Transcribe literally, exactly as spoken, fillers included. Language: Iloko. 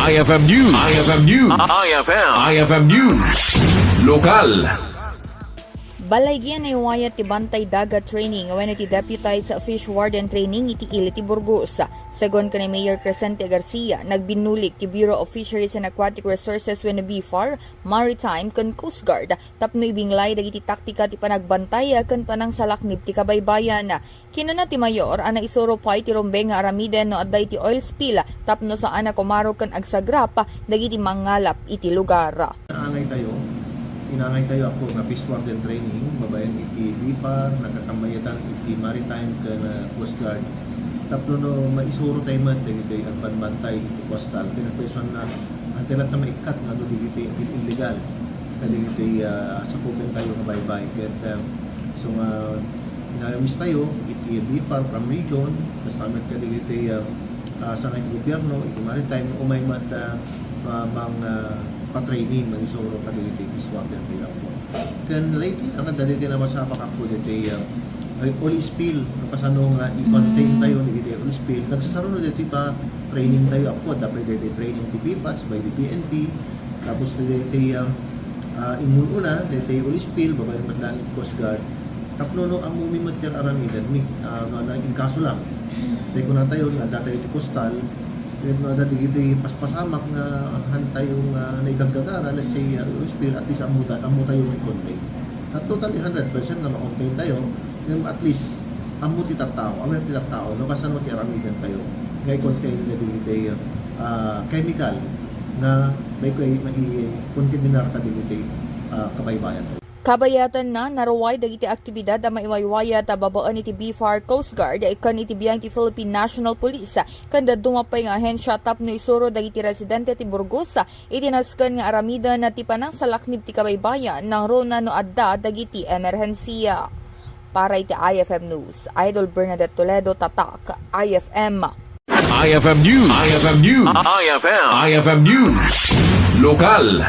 I F M News. I F M News. I F M. I F M News. Lokal. Balaygi a naiwayat ti Bantay Dagat Training wenno ti Deputized Fish Warden Training iti ili ti Burgos. Segun ken ni Mayor Crescente Garcia, nagbinnulik ti Bureau of Fisheries and Aquatic Resources wenno BFAR, Maritime ken Coast Guard tapno ibinglay dagiti taktika ti panagbantay ken panangsalaknib ti kabaybayan. Kinuna ti Mayor a naisuro pay ti rumbeng nga aramiden no adda iti oil spill tapno saan a kumarog ken agsagrap dagiti mangngalap iti lugar. Inaangay tayo, inaangay tayo, Apo, nga fish warden training babaen iti BFAR, nagkakammayatan iti Maritime ken, ah, Coast Guard. Tapno no maisuro tayo met dagiti agbanbantay iti coastal, ken nagpaysuanna, ante latta maikkat nga adu dagiti illegal, kadagiti, ah, sakuben tayo nga baybay. Ket, ah, so nga, inawis tayo iti BFAR from region, basta met kadagiti, ah, ah, sangay ti gobyerno, iti Maritime, umay met, ah, ah, mang, ah, pa-training, mangisuro kadagiti fish warden tayo, Apo. Ken lately, ang adda dagiti napasamak, Apo, dagiti, ah, ay, oil spill, no kasano nga i-contain tayo dagiti oil spill. Nagsasaruno dagiti pa-training tayo, Apo, adda pay dagiti training ti BFATS, by the P N P, tapos dagiti, ah, ah, immuna, dagiti oil spill, babaen met laeng ti Coast Guard. Tapno no ammomi met ti aramiden mi, ah, no, no, in kaso lang. Tay kuna tayo, nga adda tayo ti coastal, ket no adda dagiti paspasamak nga han tayo nga naigagagara, let's say, uh, oil spill, at least ammo ta-, ammo tayo nga i-contain. Not totally hundred percent nga ma-contain tayo, ngem at least ammo ti tattao, aware ti tattao, no kasano ti aramiden tayo nga i-contain dagiti, uh, chemical nga may, may, mai-contaminar kadagiti, uh, kabaybayan. Kabayatanna, naruay dagiti aktibidad a maiwaywayat a babaen iti BFAR, Coast Guard, ken iti biag ti Philippine National Police, ken dadduma pay nga ahensia tapno isuro dagiti residente ti Burgos iti nasken nga aramiden ti panangsalaknib ti kabaybayan nangruna no adda dagiti emerhensia. Para iti I F M News, Idol Bernadette Toledo, Tatak, I F M. I F M News. I F M News. I F M. I F M News. Lokal.